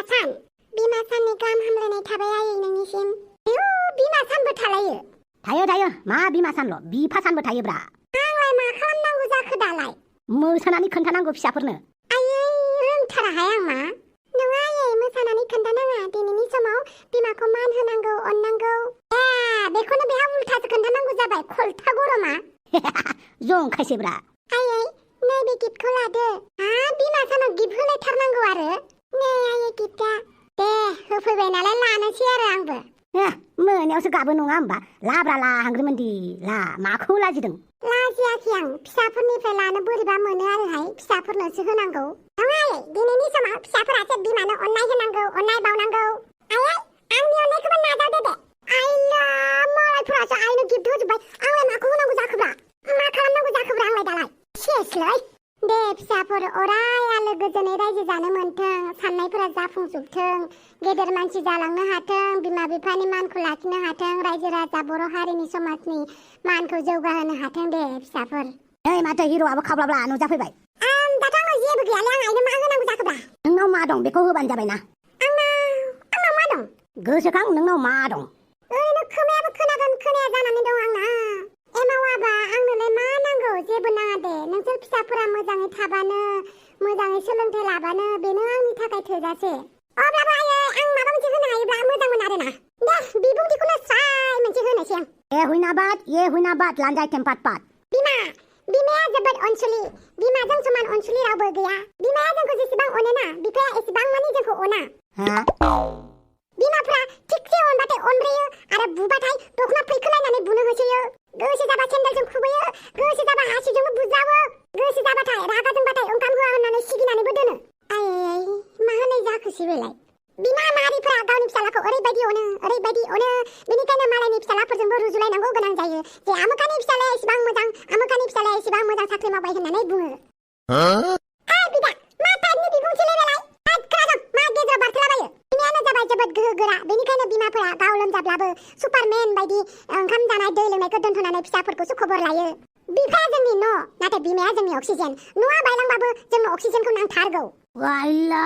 बिमा साननि गाहाम हामलायनाय थाबाय आयै नोंनिसिम। आयौ बिमा सानबो थालायो? थायो मा बिमा सानल' बिफा सानबो थायोब्रा। आंलाय मा खालामनांगौ जाखो दालाय? मोसानानै खोन्थानांगौ फिसाफोरनो। आयै रोंथाराहाय आं मा। नङा आयै मोसानानै खोन्थानाङा, दिनैनि समाव बिमाखौ मान होनांगौ अननांगौ। बेखौनो बेहा उल्थासो खोन्थानांगौ जाबाय खलथा गरमा। जंखायसोब्रा। आयै नैबे गिफ्टखौ लादो। बिमा सानाव गिफ्ट होलायथारनांगौ आरो? नै आयै गिफ्टआ। दे होफैबाय नालाय लानोसै आरो आंबो। मोनायावसो गाबो नङा होमबा? लाब्रा लाहांग्रोमोनदि ला, माखौ लाजिदों? लाजियाखै आं, फिसाफोरनिफ्राय लानो बोरैबा मोनो आरोहाय, फिसाफोरनोसो होनांगौ। नङा आयै दिनैनि समाव फिसाफोरासो बिमानो अननाय होनांगौ, अननाय बावनांगौ। आयै आंनि अननायखौबो नाजावदो दे। आइला मालायफोरासो आइनो गिफ्ट होजोब्बाय, आंलाय माखौ होनांगौ जाखोब्रा? मा खालामनांगौ जाखोब्रा आंलाय दालाय? सेसलै। दे फिसाफोर अराय आलो गोजोनै रायजो जानो मोनथों, साननायफोरा जाफुंजोबथों, गेदेर मानसि जालांनो हाथों, बिमा बिफानि मानखौ लाखिनो हाथों, रायजो राजा बर' हारिनि समाजनि मानखौ जौगाहोनो हाथों दे फिसाफोर। नै माथो हिर'आबो खाब्लाब्ला नुजाफैबाय। दाथ' आंनाव जेबो गैयालै, आं आइनो मा होनांगौ जाखोब्रा? नोंनाव मा दं बेखौ होबानो जाबायना। आंनाव मा दं? गोसोखां नोंनाव मा दं? ओरैनो खोमायाबो खोनागोन खोनाया जानानै दं आंना। एमावाबा आंनोलाय मा नांगौ? जेबो नाङा दे। नोंसोर फिसाफोरा मोजाङै थाबानो, मोजाङै सोलोंथाइ लाबानो बेनो आंनि थाखाय थोजासे। अब्लाबो आयै आं माबा मोनसे होनो हायोब्ला मोजांमोन आरोना। दे बिबुंथिखौनो स्राय मोनसे होनोसै आं। ये हुइनाबाद लानजाय टेम्पाट पाट। बिमाया जोबोद अनसुलि। बिमाजों समान अनसुलि रावबो गैया। बिमाया जोंखौ जेसेबां अनोना, बिफाया एसेबां मानि जोंखौ अना। बिमाफ्रा थिगसे अनबाथाय अनब्रेयो आरो बुबाथाय दखना फैखोलायनानै बुनो होसोयो। गोसो जाबा सेन्देलजों खुबैयो, गोसो जाबा हासिबजोंबो बुज्रावो, गोसो जाबाथाय रागा जोंबाथाय ओंखाम होआ होननानै सिगिनानैबो दोनो। आयै मा होननाय जाखोसै बेलाय? बिमा माहारिफोरा गावनि फिसालाखौ ओरैबायदि अनो, बेनिखायनो मालायनि फिसालाफोरजोंबो रुजुलायनांगौ गोनां जायो जे आमुखानि फिसालाया एसेबां मोजां, आमुखानि फिसालाया एसेबां मोजां साख्रि मावबाय होननानै बुङो। बिदा मा टाइपनि बिबुंथिलै बेलाय? खोनासं मा गेजेराव बारथलाबायो? बिमायानो जाबाय जोबोद गोहो गोरा, बेनिखायनो बिमाफोरा गाव लोमजाब्लाबो सुपारमेन बायदि ओंखाम जानाय दै लोंनायखौ दोनथ'नानै फिसाफोरखौसो खबर लायो। बिफाया जोंनि न', नाथाय बिमाया जोंनि अक्सिजेन। न'आ बायलांबाबो जोंनो अक्सिजेनखौ नांथारगौ। वाइला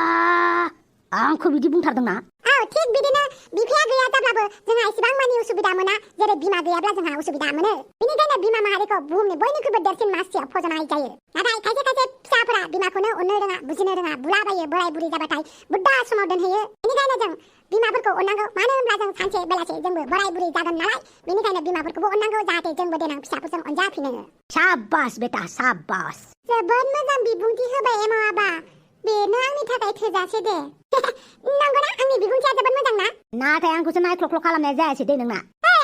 आंखौ बिदि बुंथारदोंना? औ थिग बिदिनो बिफाया गैया जाब्लाबो जोंहा एसेबां मानि उसुबिदा मोना, जेरै बिमा गैयाब्ला जोंहा उसुबिदा मोनो। बेनिखायनो बिमा माहारिखौ बुहुमनि बयनिख्रुइबो देरसिन मासियाव फज'नाय जायो। नाथाय खायसे फिसाफोरा बिमाखौनो अननो रोङा, बुजिनो रोङा, बुलाबायो, बोराय बुरि जाबाथाय बुड्ढा समाव दोनहैयो। बेनिखायनो जों बिमाफोरखौ अननांगौ, मानो होनब्ला जों सानसे बेलासे जोंबो बोराय बुरि जागोन नालाय। बेनिखायनो बिमाफोरखौबो अननांगौ, जाहाथे जोंबो देनां फिसाफोरजों अनजाफिनो। साबास बेटा साबास। जोबोद मोजां बिबुंथि होबाय एमावाबा, बेनो आंनि थाखाय थोजासे दे। नंगौना आंनि बिबुंथिया जोबोद मोजां ना? नाथाय आंखौसो नायख्ल'ख्ल' खालामनाय जायासै दे नोंना।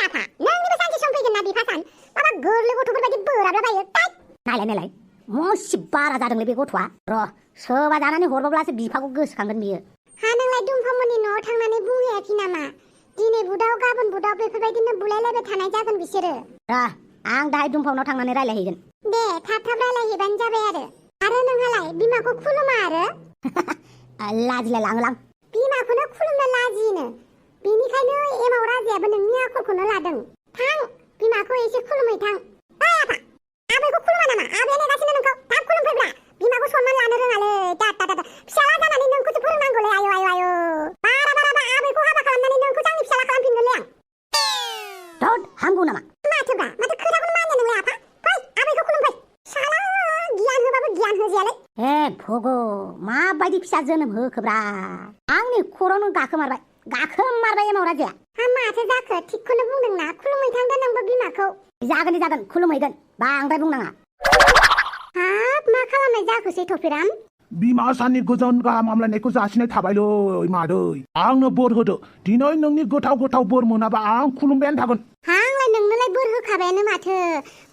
आफा नोंनिबो सानसे सम फैगोन ना बिफा सान, माबा गोरलै गथ'फोरबायदि बोराबलाबायो। नायलाय मसि बारा जादोंलै बे गथ'आ। र' सोरबा जानानै हरबाब्लासो बिफाखौ गोसोखांगोन बियो। नोंलाय दुमफामोननि न'आव थांनानै बुंहैयाखै नामा? दिनै बुदाव गाबोन बुदाव बेफोरबायदिनो बुलायलायबाय थानाय जागोन बिसोरो। आं दाहाय दुमफावनाव थांनानै रायलायहैगोन। दे थाब रायलायहैबानो जाबाय आरो नोंहालाय बिमाखौ खुलुमा आरो? लाजिलाय लाङोलां। बिमाखौनो खुलुमनो लाजियोनो, बेनिखायनो एमाव राजायाबो नोंनि आखलखौनो लादों। थां बिमाखौ एसे खुलुमहैथां। आफा आबैखौ खुलुमा नामा? आबैया नेगासिनो नोंखौ, थाब खुलुमफैब्रा। बिमाखौ सनमान लानो रोङालै, फिसाला जानानै नोंखौसो फोरोंनांगौलै। आयु बारा आबैखौ हाबा खालामनानै नोंखौसो आंनि फिसाला खालामफिनगोनलै आं। हामगौ नामा? माथो खोथाखौनो मानिया नोंलाय आफा? फै आबैखौ खुलुमफै। साला गियान होबाबो गियान होजायालै। भग' माबायदि फिसा जोनोम होखोब्रा, आंनि खर'नो गाखोमारबाय एमाव राजाया। माथो जाखो? थिगखौनो बुंदोंना, खुलुमहैथांदो नोंबो बिमाखौ। जागोन खुलुमहैगोन, बांद्राय बुंनाङा। मा खालामनाय जाखोसै थफिराम? बिमा साननि गोजोन गाहाम हामलायनायखौ जासिनाय थाबायलै मादै। आंनो बोर होदो, दिनै नोंनि गोथाव बोर मोनाबा आं खुलुमबायानो थागोन। आंलाय नोंनोलाय बोर होखाबायानो माथो,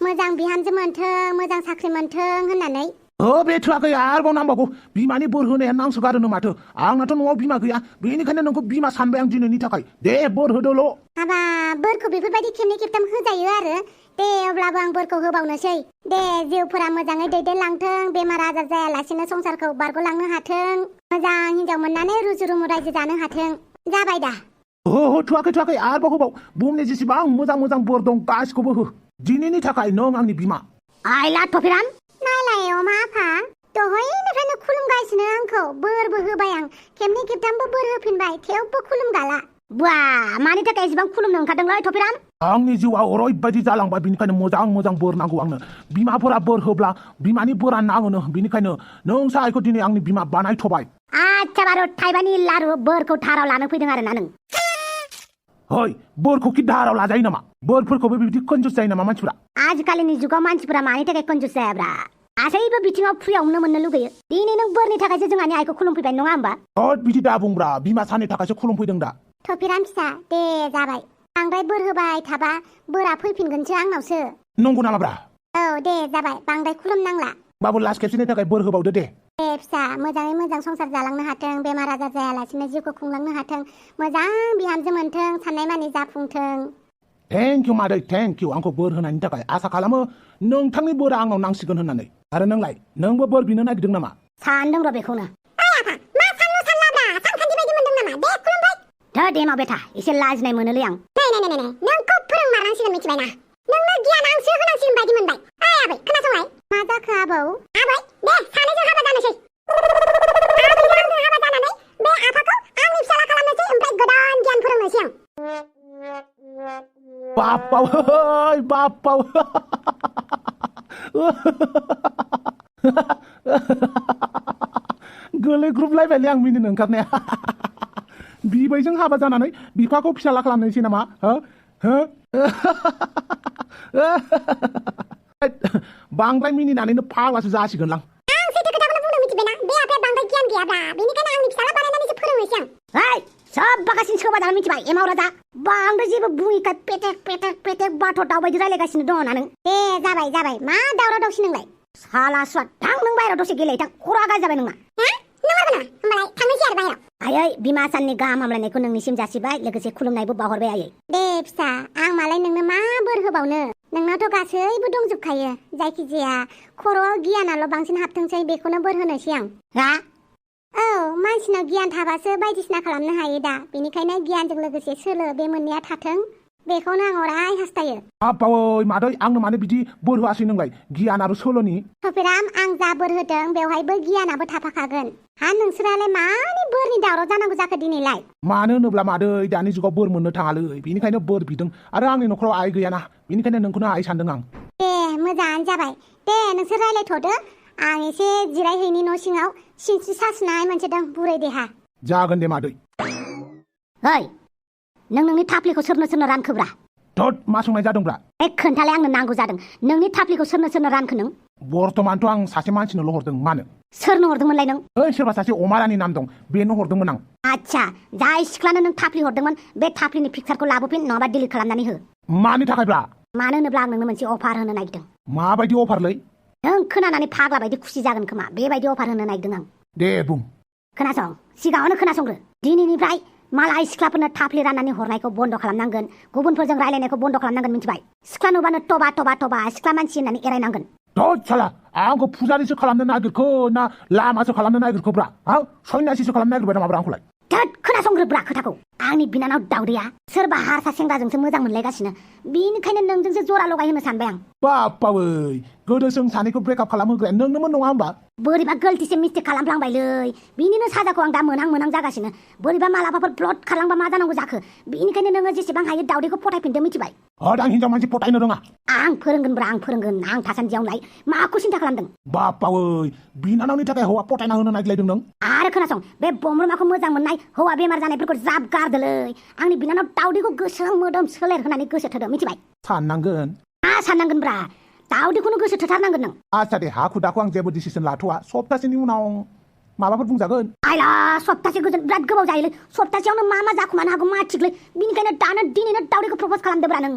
मोजां बिहामजो मोनथों, मोजां साख्रि मोनथों होननानै। बे थोआखै, आरोबाव नांबावगौ। बिमानि बोर होनाया नांसोगारोनो माथो। आंनाथ' न'आव बिमा गैया, बेनिखायनो नोंखौ बिमा सानबाय आं दिनैनि थाखाय। दे बोर होदोल'। बोरखौ बेफोरबायदि खेबनै खेबथाम होजायो आरो? दे अब्लाबो आं बोरखौ होबावनोसै। दे जिउफोरा मोजाङै दैदेनलांथों, बेमार आजार जायालासेनो संसारखौ बारग'लांनो हाथों, मोजां हिनजाव मोननानै रुजु रुमु रायजो जानो हाथों। जाबाय दा? थोआखै, आरोबाव होबाव। बुहुमनि जेसेबां मोजां बोर दं गासिखौबो हो। दिनैनि थाखाय नों आंनि बिमा। आइला थफिराम। नायलाय अमा आफा, दहायनिफ्रायनो खुलुमगासिनो आंखौ। आंखौ बोरबो होबाय आं खेबनै खेबथामबो बोर होफिनबाय थेवबो खुलुमगाला बा मानि थाखाय एसेबां खुलुमनो ओंखारदोंलै थफिराम आंनि जिउआ ओरैबायदि जालांबाय बिनिखायनो मोजां मोजां बोर नांगौ आंनो बिमाफोरा बोर होब्ला बिमानि बोरा नाङोनो बिनिखायनो नों सायखौ दिनै आंनि बिमा बानायथ'बाय आच्छा बारु थाइबानि लारु बोरखौ थाराव लानो फैदों आरोना नों हय बोरखौ कि दाहाराव लाजायो नामा बोरफोरखौबो बिदि कन्जुस जायो नामा मानसिफोरा आजिखालिनि जुगाव मानसिफोरा मानि थाखाय कन्जुस जायाब्रा गासैबो बिथिङाव फ्रियावनो मोननो लुगैयो दिनै नों बोरनि थाखायसो जोंहानि आइखौ खुलुमफैबाय नङा होमबा बिदि दा बुंब्रा बिमा साननि थाखायसो खुलुमफैदों दा थफिराम फिसा दे जाबाय बांद्राय बोर होबाय थाबा बोरा फैफिनगोनसो आंनावसो नंगौ नामाब्रा औ दे जाबाय बांद्राय खुलुमनांला बाबु लास्ट खेबसेनि थाखाय बोर होबावदो दे दे फिसा मोजाङै मोजां संसार जालांनो हाथों बेमार आजार जायालासिनो जिउखौ खुंलांनो हाथों मोजां बिहामजो मोनथों साननाय मानि जाफुंथों थेंक इउ मादै थेंक इउ आंखौ बोर होनायनि थाखाय आसा खालामो नोंथांनि बोरा आंनाव नांसिगोन होननानै आरो नोंलाय नोंबो बोर बिनो नागिरदों नामा सानदों र' बेखौनो मा सानलु सानलाब्रा सानखान्थि बायदि मोनदों नामा दे खुलुमबाय धोद देमा बेथा एसे लाजिनाय मोनोलै आं नै नोंखौ फोरोंमारनांसिगोन मिथिबायना नोंनो गियान आंसो होनांसिगोन बायदि मोनबाय आबै खोनासंलाय मा जाखो आबौ आबै दे सानैजों हाबा जानोसै आबैजों आंजों हाबा जानानै बे आफाखौ आंनि फिसाला खालामनोसै ओमफ्राय गोदान गियान फोरोंनोसै आं बापाव बापाव गोलैग्रुबलायबायलै आं मिनिनो ओंखारनाया बिबैजों हाबा जानानै बिफाखौ फिसाला खालामनोसै नामा बांद्राय मिनिनानैनो फाग्लासो जासिगोनलां आं सैथो खोथाखौनो बुंदों मिथिबायना बे आफाया बांद्राय गियान गैयाब्रा बेनिखायनो आंनि फिसाला बानायनानैसो फोरोंनोसै आं सब बागासिनो सोबा जानो मिथिबाय एमाव राजा बांद्राय जेबो बुङिखाय पेटेक बाथ' दावबायदि रायलायगासिनो दङ ना नों दे जाबाय मा दावराव दावसि नोंलाय साला सुवा थां नों बायराव दसे गेलेहैथां खर'आ गाज्रि जाबाय नोंना नंगौ ना होमबालाय थांनोसै आरो बाहेराव आयै बिमा साननि गाहाम हामलायनायखौ नोंनिसिम जासिबाय लोगोसे खुलुमनायबो बावहरबाय आयै दे फिसा आं मालाय नोंनो मा बोर होबावनो नोंनावथ' गासैबो दंजोबखायो जायखिजाया खर'आव गियानाल' बांसिन हाबथोंसै बेखौनो बोर होनोसै आं हा औ मानसिनाव गियान थाबासो बायदिसिना खालामनो हायो दा बेनिखायनो गियानजों लोगोसे सोलो बे मोननैया थाथों बेखौनो आं अराय हास्थायो बावै मादै आंनो मानो बिदि बोर होआसै नोंलाय गियान आरो सोलोनि थफिराम आं जा बोर होदों बेवहायबो गियानाबो थाफाखागोन हा नोंसोरालाय मानि बोरनि दावराव जानांगौ जाखो दिनैलाय मानो होनोब्ला मादै दानि जुगाव बोर मोननो थाङालै बेनिखायनो बोर बिदों आरो आंनि न'खराव आइ गैयाना बेनिखायनो नोंखौनो आइ सानदों आं दे मोजाङानो जाबाय दे नोंसोर रायलायथ'दो आं एसे जिरायहैनि न' सिङाव सिनस्रि सासनाय मोनसेदों बुरै देहा जागोन दे मादै ओइ नों नोंनि थाफ्लिखौ सोरनो रानखोब्रा थोद मा संनाय जादोंब्रा खोन्थालाय आंनो नांगौ जादों नोंनि थाफ्लिखौ सोरनो रानखो नों बर्तमानथ' आं सासे मानसिनोल' हरदों मानो सोरनो हरदोंमोनलाय नों सोरबा सासे अमारानि नाम दं बेनो हरदोंमोन आं आच्छा जाय सिख्लानो नों थाफ्लि हरदोंमोन बे थाफ्लिनि पिक्सारखौ लाबोफिन नङाबा डिलिट खालामनानै हो मानि थाखायब्रा मानो होनोब्ला आं नोंनो मोनसे अफार होनो नागिरदों माबायदि अफारलै नों खोनानानै फाग्ला बायदि खुसि जागोन खोमा बेबायदि अफार होनो नागिरदों आं दे बुं खोनासं सिगाङावनो खोनासंग्रो दिनैनिफ्राय मालाय सिख्लाफोरनो थाफ्लि राननानै हरनायखौ बन्द' खालामनांगोन गुबुनफोरजों रायलायनायखौ बन्द' खालामनांगोन मिथिबाय सिख्ला नुबानो टबा सिख्ला मानसि होननानै एरायनांगोन थोद साला आंखौ फुजारिसो खालामनो नागिरखो ना लामासो खालामनो नागिरखोब्रा सन्यासिसो खालामनो नागिरबाय नामाब्रा आंखौलाय थोद खोनासंग्रोब्रा खोथाखौ आंनि बिनानाव दावदैया सोरबा हारसा सेंग्राजोंसो मोजां मोनलायगासिनो बेनिखायनो नोंजोंसो जरा लगाय होनो सानबाय आं बापावै गोदो जों सानैखौ ब्रेकआप खालामहोग्राया नोंनोमोन नङा होमबा बोरैबा गलतिसे मिस्टेक खालामफ्लांबायलै बिनिनो साजाखौ आं दा मोनहां जागासिनो बोरैबा मालाबाफोर ब्लड खालामबा मा जानांगौ जाखो बेनिखायनो नोङो जेसेबां हायो दावदैखौ फटायफिनदो मिथिबाय आं हिनजाव मानसि फटायनो रोङा आं फोरोंगोन आं थासान्दियावलाय माखौ सिन्था खालामदों बापावै बिनानावनि थाखाय हौवा फटायना होनो नागिरलायदों नों आरो खोनासं बे बमब्रमाखौ मोजां मोननाय हौवा बेमार जानायफोरखौ ज्राब गारदोलै आंनि बिनानाव दावदैखौ गोसो मोदोम सोलेर होनानै गोसो थोदो मिथिबाय साननांगोन साननांगोनब्रा दावदैखौनो गोसो थोथारनांगोन नों आच्छा दे हाखु दाखु आं जेबो डिसिसन लाथ'वा सप्तासेनि उनाव माबाफोर बुंजागोन आइला सप्तासे गोजोन बिराद गोबाव जायोलै सप्तासेयावनो मा जाखुमानो हागौ मा थिगलै बिनिखायनो दानो दिनैनो दावदैखौ प्रप'ज खालामदोब्रा नों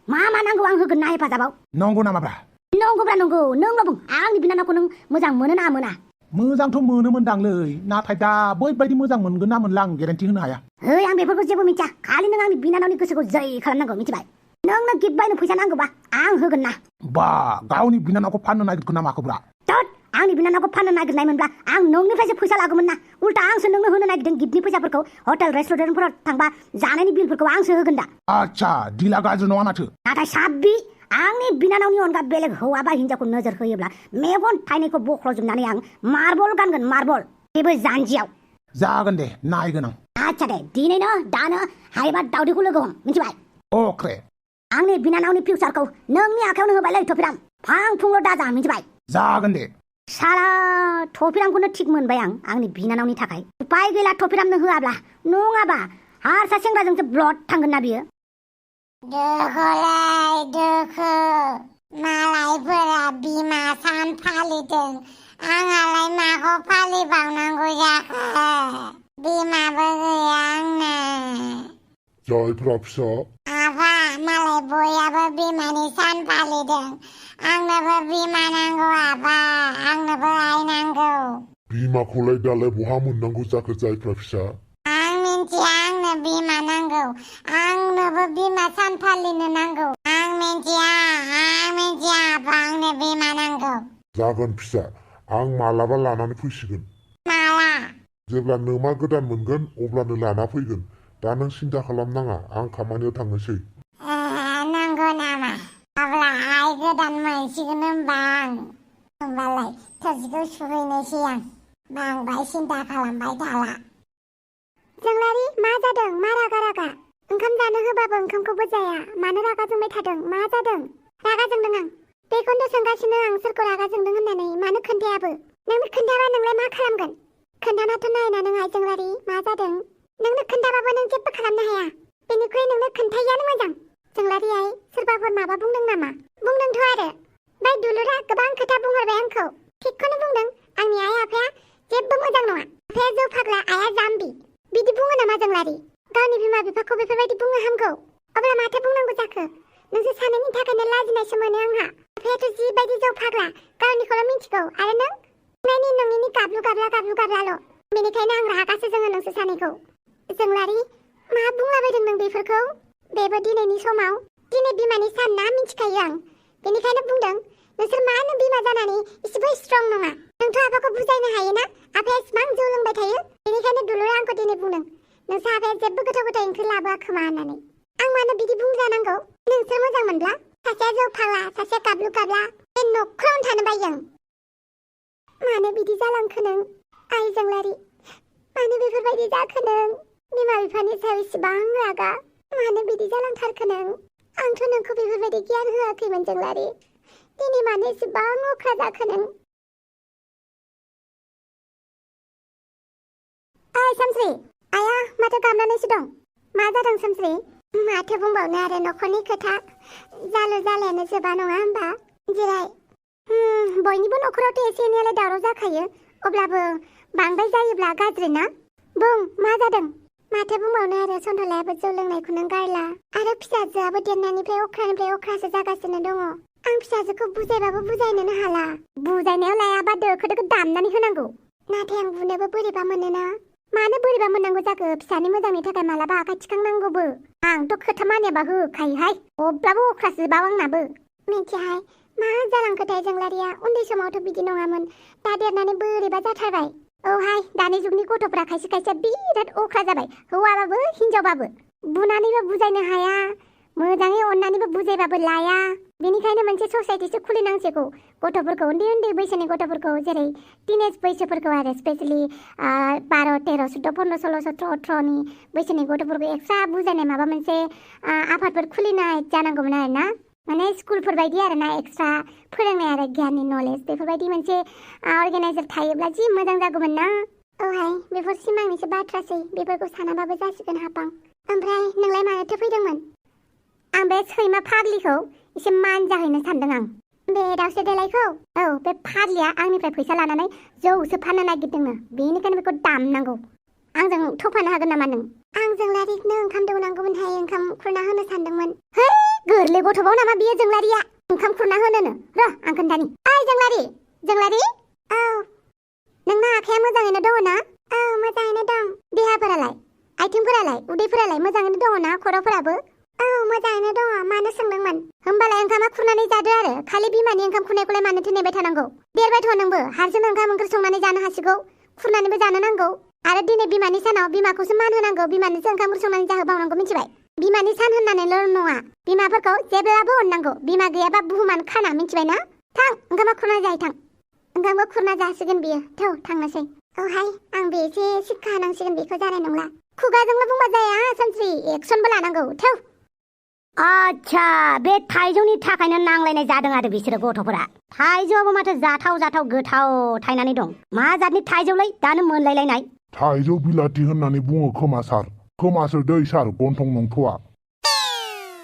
मा नांगौ आं होगोन ना हेफाजाबाव नंगौ नामाब्रा नंगौब्रा नंगौ नोंल' बुं आंनि बिनानावखौ नों मोजां मोनो ना मोना मोजांथ' मोनोमोनदांलै नाथाय दा बैबायदि मोजां मोनगोन ना मोनला आं गेरेन्टि होनो हाया आं बेफोरखौ जेबो मिथिया खालि नों आंनि बिनानावनि गोसोखौ जै खालामनांगौ मिथिबाय नोंनो गिफ्ट बायनो फैसा नांगौबा आं होगोन ना बा गावनि बिनानावखौ फाननो नागिरखो ना माखौब्रा आंनि बिनानावखौ फाननो नागिरनायमोनब्ला आं नोंनिफ्रायसो फैसा लागौमोन ना उल्टा आंसो नोंनो होनो नागिरदों गिफ्टनि फैसाफोरखौ हटेल रेस्टुरेन्टफोराव थांबा जानायनि बिलफोरखौ आंसो होगोन दा आच्छा दिला गाज्रि नङा माथो नाथाय साब्बि आंनि बिनानावनि अनगा बेलेग हौवा बा हिनजावखौ नोजोर होयोब्ला मेगन थाइनैखौ बख्ल'जोबनानै आं मार्बल गानगोन मार्बल जेबो जानजियाव जागोन दे नायगोन आं आच्छा दे दिनैनो दानो हायोबा दावदैखौ लोगो हम मिथिबाय अके आंनि बिनानावनि फिउचारखौ नोंनि आखायावनो होबायलै थफिराम फां फुंल' दाजा मिथिबाय जागोन दे साला थफिरामखौनो थिग मोनबाय आं आंनि बिनानावनि थाखाय उपाय गैला थफिरामनो होआब्ला नङाबा हारसा सेंग्राजोंसो ब्लड थांगोन ना बियो दोखोलै दोखो मालायफोरा बिमा सान फालिदों आंहालाय माखौ फालिबावनांगौ जाखो बिमाबो गैया आंना जायफ्रा फिसा आफा मालाय बयाबो बिमानि सान फालिदों आंनोबो बिमा नांगौ आफा आंनोबो आइ नांगौ बिमाखौलाय दालाय बहा मोननांगौ जाखो जायफ्रा फिसा आं मिन्थिया आंनो बिमा नांगौ आंनोबो बिमा सान फालिनो नांगौ आं मिन्थिया आफा आंनो बिमा नांगौ जागोन फिसा आं मालाबा लानानै फैसिगोन माला जेब्ला नोमा गोदान मोनगोन अब्लानो लाना फैगोन दा नों सिन्था खालामनाङा आं खामानियाव थांनोसै नांगौ नामा अब्ला आइ गोदान मोनसिगोन होमबालाय थोरसिखौ सुहैनोसै आं बांद्राय सिन्था खालामबाय थाला जोंलारि मा जादों मा रागा ओंखाम जानो होबाबो ओंखामखौबो जाया मानो रागा जोंबाय थादों मा जादों रागा जोंदों आं बेखौनो सोंगासिनो आं सोरखौ रागा जोंदों होननानै मानो खोन्थायाबो नोंनो खोन्थाबा नोंलाय मा खालामगोन खोन्थानाथ' नायना नों आइ जोंलारि मा जादों नोंनो खोन्थाबाबो नों जेबो खालामनो हाया बेनिख्रुइ नोंनो खोन्थायैयानो मोजां जोंलारि आइ सोरबाफोर माबा बुंदों नामा बुंदोंथ' आरो बै दुलुरा गोबां खोथा बुंहरबाय आंखौ थिगखौनो बुंदों आंनि आइ आफाया जेबो मोजां नङा आफाया जौ फाग्ला आइया जाम्बि बिदि बुङो नामा जोंलारि गावनि बिमा बिफाखौ बेफोरबायदि बुंनो हामगौ अब्ला माथो बुंनांगौ जाखो नोंसोर सानैनि थाखायनो लाजिनायसो मोनो आंहा आफायाथ' जिबायदि जौ फाग्ला गावनिखौल' मिथिगौ आरो नों नोंनि नोंनि गाब्लु गाब्लाल' बेनिखायनो आं रागासो जोङो नोंसोर सानैखौ जोंलारि मा बुंलाबायदों नों बेफोरखौ बेबो दिनैनि समाव दिनै बिमानि सान ना मिथिखायो आं बेनिखायनो बुंदों नोंसोर मानो बिमा जानानै एसेबो स्ट्रं नङा नोंथ' आफाखौ बुजायनो हायोना आफाया इसिबां जौ लोंबाय थायो बेनिखायनो दुलुरा आंखौ दिनै बुंदों नोंसोर आफाया जेबो गोथाव ओंख्रि लाबोआ खोमा होननानै आं मानो बिदि बुंजानांगौ नोंसोर मोजां मोनब्ला सासेया जौ फाग्ला सासेया गाब्लु गाब्ला बे न'खरावनो थानो बायो आं मानो बिदि जालांखो नों आइ जोंलारि मानो बेफोरबायदि जाखो नों बिमा बिफानि सायाव इसिबां रागा मानो बिदि जालांथारखो नों आंथ' नोंखौ बेफोरबायदि गियान होआखैमोन जोंलारि दिनै मानो इसिबां अख्रा जाखो नों ओइ सामस्रि आया माथो गाबनानैसो दं मा जादों सामस्रि माथो बुंबावनो आरो न'खरनि खोथा जालु जालायानो जोबा नङा होमबा जिराय बयनिबो न'खरावथ' एसे एनैयालाय दावराव जाखायो अब्लाबो बांद्राय जायोब्ला गाज्रि ना बुं मा जादों माथो बुंबावनो आरो सन्थलायाबो जौ लोंनायखौ नों गारला आरो फिसाजोआबो देरनायनिफ्राय अख्रासो जागासिनो दङ आं फिसाजोखौ बुजायबाबो बुजायनोनो हाला बुजायनायाव लायाबा दोखो दामनानै होनांगौ नाथाय आं बुनोबो बोरैबा मोनोना मानो बोरैबा मोननांगौ जाखो फिसानि मोजांनि थाखाय मालाबा आखाइ थिखांनांगौबो आंथ' खोथा मानियाबा होखायोहाय अब्लाबो अख्रासो बाव आंनाबो मिन्थियाहाय मा जालांखोथाय जोंलारिया उन्दै समावथ' बिदि नङामोन दा देरनानै बोरैबा जाथारबाय औहाय दानि जुगनि गथ'फ्रा खायसे खायसे बिराद अख्रा जाबाय हौवाबाबो हिनजावबाबो बुनानैबो बुजायनो हाया मोजाङै अननानैबो बुजायबाबो लाया बेनिखायनो मोनसे ससाइटिसो खुलिनांसिगौ गथ'फोरखौ उन्दै बैसोनि गथ'फोरखौ जेरै टिनेज बैसोफोरखौ आरो स्पेशेलि 12, 13, 14, 15, 16, 17, 18नि बैसोनि गथ'फोरखौ एक्सट्रा बुजायनाय माबा मोनसे आफादफोर खुलिनाय जानांगौमोन आरो ना माने स्कुलफोर बायदि आरो ना एक्सट्रा फोरोंनाय आरो गियाननि नलेज बेफोरबायदि मोनसे अर्गानाइजार थायोब्ला जि मोजां जागौमोन ना औहाय बेफोर सिमांनिसो बाथ्रासै बेफोरखौ सानाबाबो जासिगोन हापां ओमफ्राय नोंलाय मानोथो फैदोंमोन आं बे सैमा फाग्लिखौ एसे मान जाहैनो सानदों आं बे दावसे देलायखौ औ बे फाग्लिया आंनिफ्राय फैसा लानानै जौसो फाननो नागिरदोंनो बेनिखायनो बेखौ दामनांगौ आंजों थफानो हागोन नामा नों आंजों लारिनो ओंखाम दौनांगौमोनहाय ओंखाम खुरना होनो सानदोंमोन है गोरलै गथ'बाव नामा बियो जोंलारिया ओंखाम खुरना होनोनो र' आं खोन्थानि ओइ जोंलारि औ नोंना आखाया मोजाङैनो दङ ना औ मोजाङैनो दं देहाफोरालाय आथिंफोरालाय उदैफोरालाय मोजाङैनो दङ ना खर'फोराबो औ मोजाङैनो दङ मानो सोंदोंमोन होमबालाय ओंखामा खुरनानै जादो आरो खालि बिमानि ओंखाम खुरनायखौलाय मानोथो नेबाय थानांगौ देरबायथ' नोंबो हारसिं ओंखाम ओंख्रि संनानै जानो हासिगौ खुरनानैबो जानो नांगौ आरो दिनै बिमानि सानाव बिमाखौसो मान होनांगौ बिमानिसो ओंखाम ओंख्रि संनानै जाहोबावनांगौ मिथिबाय बिमानि सान होननानैल' नङा बिमाफोरखौ जेब्लाबो अननांगौ बिमा गैयाबा बुहुमानो खाना मिथिबाय ना थां ओंखामा खुरनानै जाहै थां ओंखामखौ खुरना जासिगोन बियो थौ थांनोसै औहाय आंबो एसे सिक्खा होनांसिगोन बेखौ जानाय नंला खुगाजोंल' बुंबा जाया सानस्रि एक्सनबो लानांगौ थौ आच्छा बे थाइजौनि थाखायनो नांलायनाय जादों आरो बिसोरो गथ'फोरा थाइजौआबो माथो जाथाव जाथाव गोथाव थायनानै दं मा जातनि थाइजौलै दानो मोनलायलायनाय थाइजौ बिलाथि होननानै बुङो खोमा सार खोमासो दै सार गन्थं नंथ'आ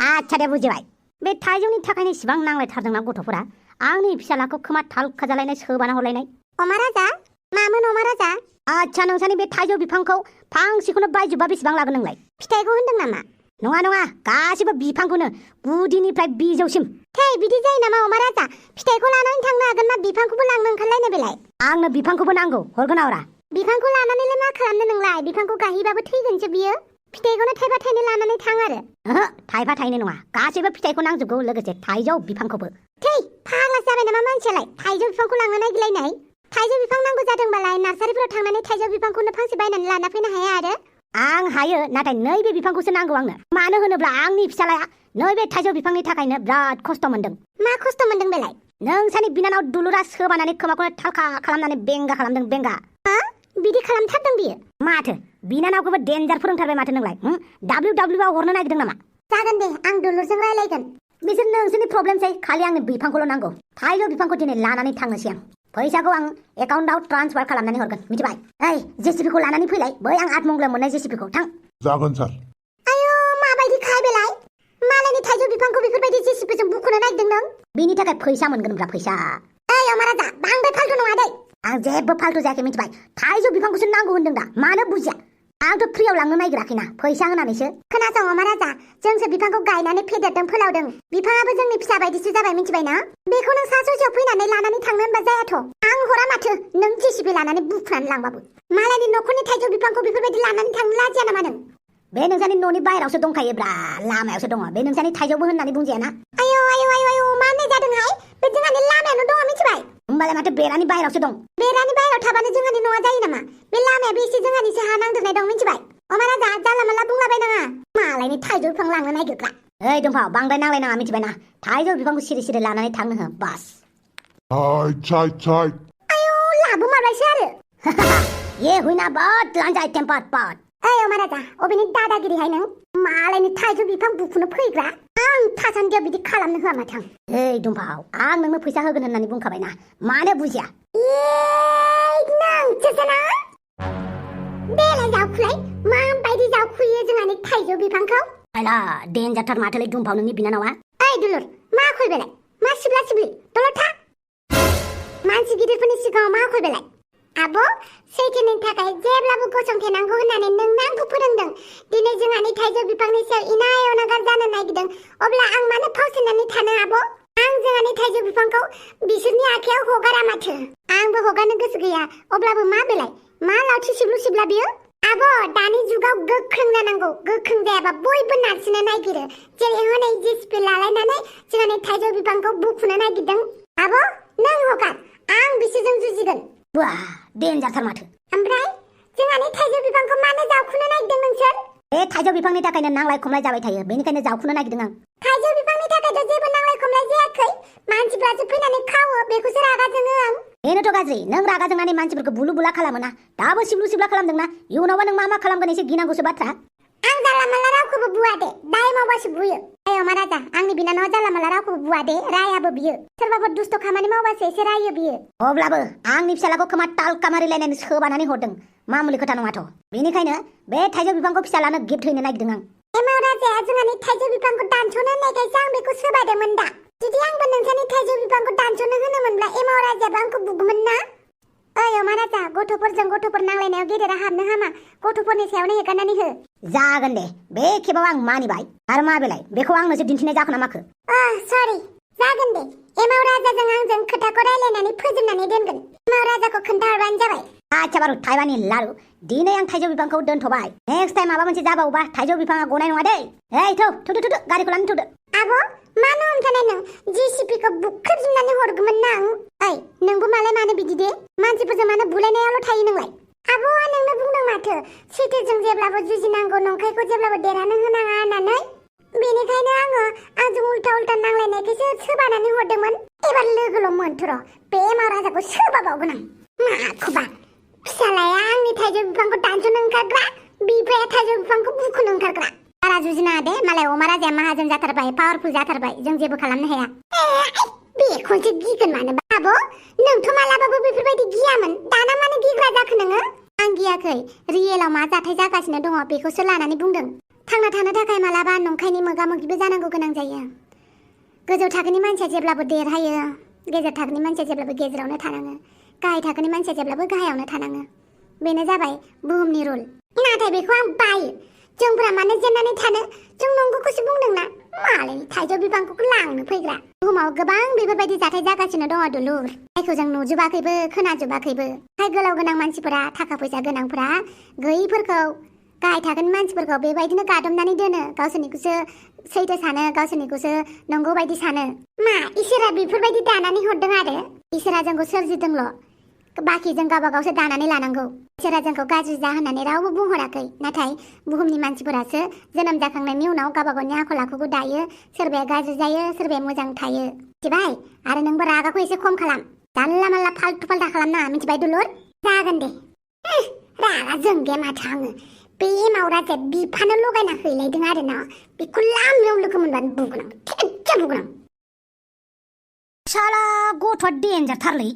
आच्छा दे बुजिबाय बे थाइजौनि थाखायनो इसिबां नांलायथारदोंना गथ'फोरा आंनि फिसालाखौ खोमा थालखा जालायनाय सोबाना हरलायनाय अमा राजा मामोन अमा राजा आच्छा नोंसानि बे थाइजौ बिफांखौ फांसेखौनो बायजोबबा बेसेबां लागोन नोंलाय फिथाइखौ होनदों नामा नङा नङा गासिबो बिफांखौनो गुदिनिफ्राय बिजौसिम थै बिदि जायो नामा अमा राजा फिथाइखौ लानानै थांनो हागोन ना बिफांखौबो लांनो ओंखारलायनो बेलाय आंनो बिफांखौबो नांगौ हरगोन आवरा बिफांखौ लानानैलाय मा खालामनो नोंलाय बिफांखौ गाहैबाबो थैगोनसो बियो फिथाइखौनो थाइबा थाइनै लानानै थां आरो ओहो थाइबा थाइनै नङा गासिबो फिथाइखौ नांजोबगौ लोगोसे थाइजौ बिफांखौबो थै फाग्लासो जाबाय नामा मानसियालाय थाइजौ बिफांखौ लांनो नागिरलायनाय थाइजौ बिफां नांगौ जादोंबालाय नार्सारिफोराव थांनानै थाइजौ बिफांखौनो फांसे बायनानै लाना फैनो हाया आरो आं हायो नाथाय नैबे बिफांखौसो नांगौ आंनो मानो होनोब्ला आंनि फिसालाया नैबे थाइजौ बिफांनि थाखायनो बिराद खस्थ' मोनदों मा खस्थ' मोनदों बेलाय नोंसानि बिनानाव दुलुरा सोबानानै खोमाखौनो थालखा खालामनानै बेंगा खालामदों बेंगा बिदि खालामथारदों बियो माथो बिनानावखौबो डेन्जार फोरोंथारबाय माथो नोंलाय WWआव हरनो नागिरदों नामा जागोन दे आं दुलुरजों रायलायगोन बिसोर नोंसोरनि प्रब्लेमसै खालि आंनो बिफांखौल' नांगौ थाइजौ बिफांखौ दिनै लानानै थांनोसै आं फैसाखौ आं एकाउन्टआव ट्रान्सफार खालामनानै हरगोन मिथिबाय ओइ जेसिपिखौ लानानै फैलाय बै आं आतमंगलाव मोननाय जेसिपिखौ थां जागोन सार आयौ माबायदि खाय बेलाय मालायनि थाइजौ बिफांखौ बेफोरबायदि जेसिपिजों बुखुनो नागिरदों नों बिनि थाखाय फैसा मोनगोनब्रा फैसा ओइ अमा राजा बांद्राय फाल्थु नङा दै आं जेबो फाल्थु जायाखै मिथिबाय थाइजौ बिफांखौसो नांगौ होनदों दा मानो बुजिया आंथ' फ्रियाव लांनो नागिराखैना फैसा होनानैसो खोनासं अमा राजा जोंसो बिफांखौ गायनानै फेदेरदों फोलावदों बिफाङाबो जोंनि फिसा बायदिसो जाबाय मिथिबायना बेखौ नों सा ससेयाव फैनानै लानानै थांनो होनबा जायाथ' आं हरा माथो नों जेसिपि लानानै बुखुनानै लांबाबो मालायनि न'खरनि थाइजौ बिफांखौ बेफोरबायदि लानानै थांनो लाजिया नामा नों बे नोंसानि न'नि बायरावसो दंखायोब्रा लामायावसो दङ बे नोंसानि थाइजौबो होननानै बुंजायाना आयौ आयौ आयौ आयौ मा होननाय जादोंहाय बे जोंहानि लामायावनो दङ मिथिबाय होमबालाय माथो बेरानि बायरावसो दं बेरानि बायराव थाबानो जोंहानि न'आ जायो नामा बे लामायाबो एसे जोंहानिसो हा नांदेरनाय दं मिथिबाय अमा राजा जानला मानला बुंलाबायनाङा मालायनि थाइजौ बिफां लांनो नागिरग्रा ओइ दंफां बांद्राय नांलायनाङा मिथिबायना थाइजौ बिफांखौ सिरि सिरि लानानै थांनो हो बास चाय चाय आयौ लाबो मारबायसो आरो ये हुइना बहुत लांजाय टेम्पार्ड पार्ट ओइ अमा राजा अबेनि दादागिरिहाय नों मालायनि थाइजौ बिफां बुखुनो फैग्रा आं थासान्दियाव बिदि खालामनो होआ माथो ओइ दंफां आं नोंनो फैसा होगोन होननानै बुंखाबायना मानो बुजिया नोंसोसो ना बेलाय जावखुलाय माबायदि जावखुयो जोंहानि थाइजौ बिफांखौ आयला डेन्जारथार माथोलै दंफां नोंनि बिनानावा ओइ दुलुर मा आखल बेलाय मा सिब्ला सिब्लि दलद था मानसि गिदिरफोरनि सिगाङाव मा आखल बेलाय आब' सैथोनि थाखाय जेब्लाबो गसंथेनांगौ होननानै नोंनो आंखौ फोरोंदों दिनै जोंहानि थाइजौ बिफांनि सायाव इनाय अनागार जानो नागिरदों अब्ला आं मानो फावसायनानै थानो आब' आं जोंहानि थाइजौ बिफांखौ बिसोरनि आखायाव हगारा माथो आंबो हगारनो गोसो गैया अब्लाबो मा बेलाय मा लावथि सिब्लु सिब्ला बियो आब' दानि जुगाव गोख्रों जानांगौ गोख्रों जायाबा बयबो नारसिनो नागिरो जेरै हनै जेसिपि लालायनानै जोंहानि थाइजौ बिफांखौ बुखुनो नागिरदों आब' नों हगार आं बिसोरजों जुजिगोन बा डेन्जारथार माथो ओमफ्राय जोंहानि थाइजौ बिफांखौ मानो जावखुनो नागिरदों नोंसोर बे थाइजौ बिफांनि थाखायनो नांलाय खमलाय जाबाय थायो बेनिखायनो जावखुनो नागिरदों आं थाइजौ बिफांनि थाखायथ' जेबो नांलाय खमलाय जायाखै मानसिफ्रासो फैनानै खावो बेखौसो रागा जोङो आं बेनोथ' गाज्रि नों रागा जोंनानै मानसिफोरखौ बुलु बुला खालामोना दाबो सिब्लु सिब्ला खालामदोंना इयुनावबा नों मा खालामगोन एसे गिनांगौसो बाथ्रा आं जाला माला रावखौबो बुवा दे दाय मावबासो बुयो ओइ अमा राजा आंनि बिनानावा जाला माला रावखौबो बुवा दे रायाबो बियो सोरबाफोर दुस्थ' खामानि मावबासो एसे रायो बियो अब्लाबो आंनि फिसालाखौ खोमा टालका मारिलायनानै सोबानानै हरदों मामुलि खोथा नङाथ' बेनिखायनो बे थाइजौ बिफांखौ फिसालानो गिफ्ट होनो नागिरदों आं एमाव राजाया जोंहानि थाइजौ बिफांखौ दानस'नो होननायखायसो आं बेखौ सोबायदोंमोन दा जुदि आंबो नोंसानि थाइजौ बिफांखौ दानस'नो होनोमोनब्ला एमाव राजायाबो आंखौ बुगौमोन ना ओइ अमा राजा गथ'फोरजों गथ'फोर नांलायनायाव गेदेरा हाबनो हामा गथ'फोरनि सायावनो हेगारनानै हो जागोन दे बे खेबाव आं मानिबाय आरो मा बेलाय बेखौ आंनोसो दिन्थिनाय जाखो ना माखो सरि जागोन दे एमाव राजाजों आंजों खोथाखौ रायलायनानै फोजोबनानै दोनगोन एमाव राजाखौ खोन्थाहरबानो जाबाय आच्छा बारु थाइबानि लारु दिनै आं थाइजौ बिफांखौ दोनथ'बाय नेक्स्ट टाइम माबा मोनसे जाबावोबा थाइजौ बिफाङा गनाय नङा दे ओइ थुदो गारिखौ लानानै थुदो आब' मानो हमथानाय नों जेसिपिखौ बुख्रेबजोबनानै हरगौमोन ना आं ओइ नोंबो मालाय मानो बिदि दे मानसिफोरजों मानो बुलायनायावल' थायो नोंलाय आब'आ नोंनो बुंदों माथो सैथोजों जेब्लाबो जुजिनांगौ नंखायखौ जेब्लाबो देरहानो होनाङा होननानै बेनिखायनो आंजों उल्था नांलायनायखौसो सोबानानै हरदोंमोन एबार लोगोल' मोनथ'र' बे महाराजाखौ सोबाबावगोन आं माखौबा फिसालाया आंनि थाइजौ बिफांखौ दानस'नो ओंखारग्रा बिफाया थाइजौ बिफांखौ बुखुनो ओंखारग्रा बारा जुजिनाङा दे मालाय अमा राजाया माहाजोन जाथारबाय पावारफुल जाथारबाय जों जेबो खालामनो हाया बेखौसो गिगोन मानो आब' नोंथ' मालाबाबो बेफोरबायदि गियामोन दाना मानो गिग्रा जाखो नोङो आं गियाखै रियेलाव मा जाथाय जागासिनो दङ बेखौसो लानानै बुंदों थांना थानो थाखाय मालाबा नंखायनि मोगा मोगिबो जानांगौ गोनां जायो गोजौ थाखोनि मानसिया जेब्लाबो देरहायो गेजेर थाखोनि मानसिया जेब्लाबो गेजेरावनो थानाङो गाहाय थाखोनि मानसिया जेब्लाबो गाहायावनो थानाङो बेनो जाबाय बुहुमनि रुल नाथाय बेखौ आं बायो जोंफोरा मानो जेननानै थानो जों नंगौखौसो बुंदोंना मालायनि थाइजौ बिफांखौ लांनो फैग्रा बुहुमाव गोबां बेफोरबायदि जाथाय जागासिनो दङ दुलुर जायखौ जों नुजोबाखैबो खोनाजोबाखैबो आखाइ गोलाव गोनां मानसिफोरा थाखा फैसा गोनांफोरा गैयैफोरखौ गाहाय थाखोनि मानसिफोरखौ बेबायदिनो गादबनानै दोनो गावसोरनिखौसो सैथो सानो गावसोरनिखौसो नंगौ बायदि सानो मा इसोरा बेफोरबायदि दानानै हरदों आरो इसोरा जोंखौ सोरजिदोंल' बाखि जों गावबा गावसो दानानै लानांगौ इसोरा जोंखौ गाज्रि जा होननानै रावबो बुंहराखै नाथाय बुहुमनि मानसिफोरासो जोनोम जाखांनायनि उनाव गावबा गावनि आखल आखुखौ दायो सोरबाया गाज्रि जायो सोरबाया मोजां थायो मिथिबाय आरो नोंबो रागाखौ एसे खम खालाम जानला मानला फाल्थु फाल्था खालामनाङा मिथिबाय दुलुर जागोन दे रागा जोंगे माथो आङो बे मावराजाया बिफानो लगायना हैलायदों आरो ना बेखौ लामायाव लोगो मोनबानो बुगोनां थिगसे बुगोनां साला गथ'आ डेन्जारथारलै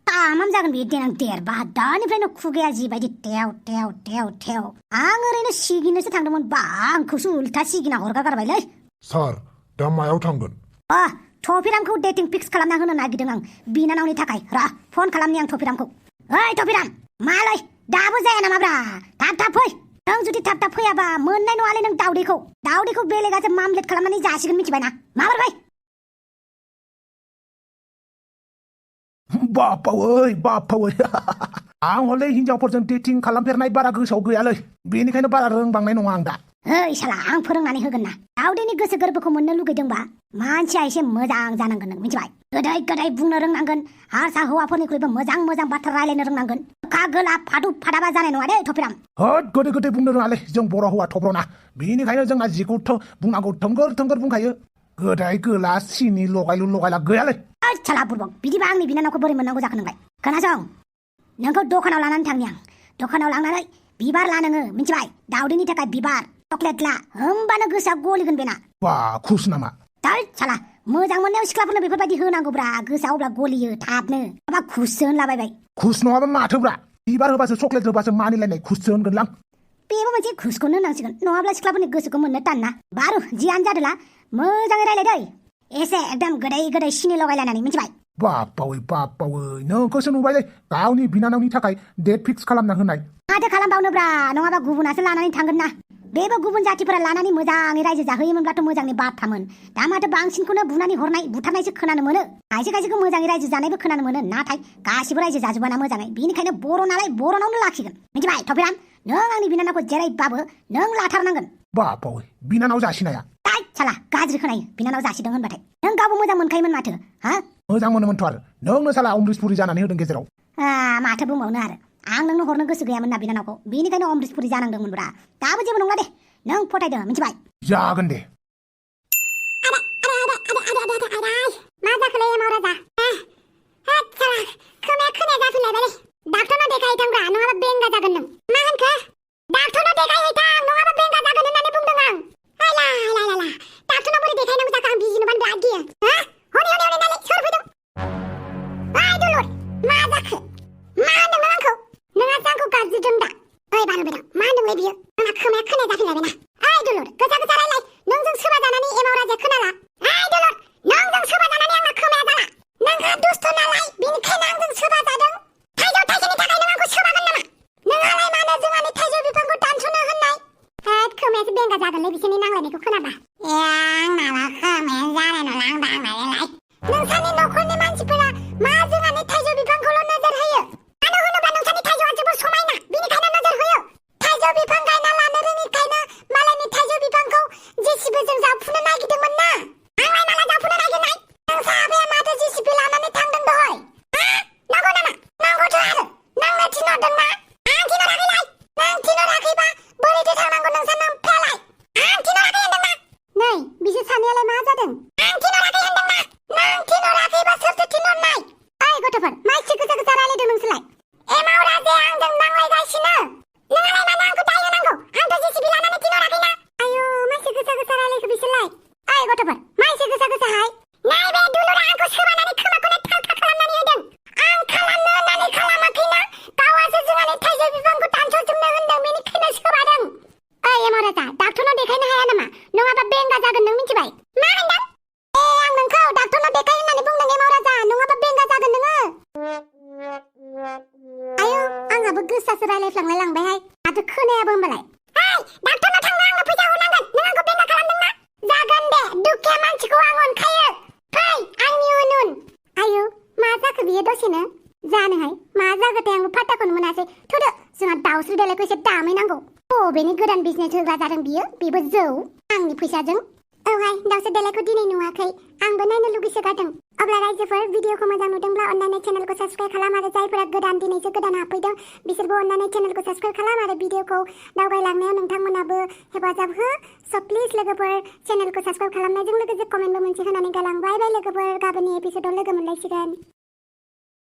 तामाम जागोन बे देनां देरबा दानिफ्रायनो खुगाया जिबायदि टेव टेव टेव टेव आं ओरैनो सिगिनोसो थांदोंमोन बा आंखौसो उल्था सिगिना हरगारबायलै सार दा मायाव थांगोन टफिरामखौ डेटिं फिक्स खालामना होनो नागिरदों आं बिनानावनि थाखाय र फन खालामनि आं टफिरामखौ ओइ टफिराम मालै दाबो जाया नामाब्रा थाब थाब फै नों जुदि थाब थाब फैयाबा मोननाय नङालै नों दावदैखौ बेलेगासो मामलेट खालामनानै जासिगोन मिथिबायना माबार फै बापावै आं हले हिनजावफोरजों डेटिं खालामफेरनाय बारा गोसोआव गैयालै बेनिखायनो बारा रोंबांनाय नङा आं दा ओइ साला आं फोरोंनानै होगोन ना दावदैनि गोसो गोरबोखौ मोननो लुगैदोंबा मानसिया एसे मोजां जानांगोन नों मिथिबाय गोदै गोदै बुंनो रोंनांगोन हारसा हौवाफोरनिख्रुइबो मोजां मोजां बाथ्रा रायलायनो रोंनांगोन खा गोला फादु फादाबा जानाय नङा दे टफिराम होद गोदै बुंनो रोङालै जों बर' हौवा थब्र'ना बेनिखायनो जोंहा जिखौ बुंनांगौ थोंगोर बुंखायो गोदै गोला सिनि लगायला गैयालै साला बुरबक बिदिबा आंनि बिनानावखौ बोरै मोननांगौ जाखो नोंलाय खोनासं नोंखौ दखानाव लानानै थांनि आं दखानाव लांनानै बिबार ला नोङो मिथिबाय दावदैनि थाखाय बिबार चकलेट ला होमबानो गोसोआ गलिगोन बेना बा खुस नामा साला मोजां मोननायाव सिख्लाफोरनो बेफोरबायदि होनांगौब्रा गोसोआ अब्ला गलियो थाबनो माबा खुससो होनलाबायबाय खुस नङाबा माथोब्रा बिबार होबासो चकलेट होबासो मानिलायनाय खुससो होनगोनलां बेबो मोनसे खुसखौनो होनांसिगोन नङाब्ला सिख्लाफोरनि गोसोखौ मोननो तानना बारु जियानो जादोला मोजाङै रायलाय दै एसे एकदम गोदै सिनि लगायलायनानै मिथिबाय बापावै नोंखौसो नुबायलै गावनि बिनानावनि थाखाय डेट फिक्स खालामना होनाय माथो खालामबावनोब्रा नङाबा गुबुनासो लानानै थांगोन ना बेबो गुबुन जातिफोरा लानानै मोजाङै रायजो जाहोयोमोनब्लाथ' मोजांनि बाथ्रामोन दा माथो बांसिनखौनो बुनानै हरनाय बुथारनायसो खोनानो मोनो खायसेखौ मोजाङै रायजो जानायबो खोनानो मोनो नाथाय गासिबो रायजो जाजोबाना मोजाङै बेनिखायनो बर' नालाय बर'नावनो लाखिगोन मिथिबाय टफिराम नों आंनि बिनानावखौ जेरैबाबो नों लाथारनांगोन बापावै बिनानाव जासिनाया साला गाज्रि खोनायो बिनानाव जासिदों होनबाथाय नों गावबो मोजां मोनखायोमोन माथो हा मोजां मोनोमोनथ' आरो नोंनो साला अमृतपुरि जानानै होदों गेजेराव माथो बुंबावनो आरो आं नोंनो हरनो गोसो गैयामोन ना बिनानावखौ बेनिखायनो अमृतपुरि जानांदोंमोनब्रा दाबो जेबो नंला दे नों फथायदो मिथिबाय जागोन दे मा जाखोलै महाराजा खोनाया जाफिनलायबायलै डाक्टरनाव देखायहैथांब्रा नङाबा बेंगा जागोन नों मा होनखो डाक्टरनाव देखायहैथां नङाबा बेंगा जागोन होननानै बुंदों आं हायला डाक्टरनाव बोरै देखायनांगौ जाखो आं बिजिनो बानो बिराद गियो हनै नालाय सोर फैदों ओइ दुलुर मा जाखो मा होनदों नों आंखौ नोंहासो आंखौ गाज्रिदों दा ओइ बारु बेदाव मा होनदोंलै बियो आंना खोनाया जाफिनलायबायना ओइ दुलुर गोसा रायलाय नोंजों सोबा जानानै एमाव राजाया खोनाला ओइ दुलुर नोंजों सोबा जानानै आंना खोमाया जाला नोंहा दुस्थ' नालाय बेनिखायनो आंजों सोबा जादों थाइजौ थाइसेनि थाखाय नों आंखौ सोबागोन नामा नोंहालाय मानो जोंहानि थाइजौ बिफांखौ दानस'नो होननाय खोमायासो बेंगा जागोनलै बिसोरनि नांलायनायखौ खोनाबा आंनाबा खोमाया जानाय नंला आं दांनायलाय नोंसानि न'खरनि मानसिफोरा मा जोंहानि थाइजौ बिफांखौल' नोजोर होयो मानो होनोबा नोंसानि थाइजौआ जोबोर समायना बेनिखायनो नोजोर होयो थाइजौ बिफां गायना लानो रोङिखायनो मालायनि थाइजौ बिफांखौ जेसिबिजों जावफुनो नागिरदोंमोन ना आंलाय माला जावफुनो नागिरनाय नोंसा आबाया माथो जेसिबि लानानै थांदों दहय नंगौ नामा नंगौथ' आरो नोंनो थिनहरदोंना आं थिनहराखैलाय नों थिनहराखैबा बोरैथो थांनांगौ नोंसा नोंफ्रालाय आं थिनहराखै होनदोंना बुरजासो रायलायफ्लांलाय लांबायहाय माथो खोनायाबो होमबालाय हेय डाक्टरनाव थांनो आंनो फैसा हरनांगोन नों आंखौ बेन्दा खालामदों ना जागोन दे दुखिया मानसिखौ आं अनखायो फै आंनि उन आयु मा जाखो बियो दसेनो जानोहाय मा जागोथाय आंबो फात्ताखौनो मोनासै थुदो जोंहा दाउस्रि देलायखौ एसे दामहैनांगौ बबेनि गोदान बिजनेस होग्रा जादों बियो बेबो जौ आंनि फैसाजों औहाय दाउस्रि देलायखौ दिनै नुवाखै आंबो नायनो लुगैसोगारदों अब्ला रायजोफोर भिडिअखौ मोजां नुदोंब्ला अन्नानै चेनेलखौ साबस्क्राइब खालाम आरो जायफोरा गोदान दिनैसो गोदान हाबफैदों बिसोरबो अन्नानै चेनेलखौ साबस्क्राइब खालाम आरो भिडिअखौ दावगायलांनायाव नोंथांमोनाबो हेफाजाब हो स' प्लिज लोगोफोर चेनेलखौ साबस्क्राइब खालामनायजों लोगोसे कमेन्टबो मोनसे होनानै गालां बाय बाय लोगोफोर गाबोननि एपिसोडआव लोगो मोनलायसिगोन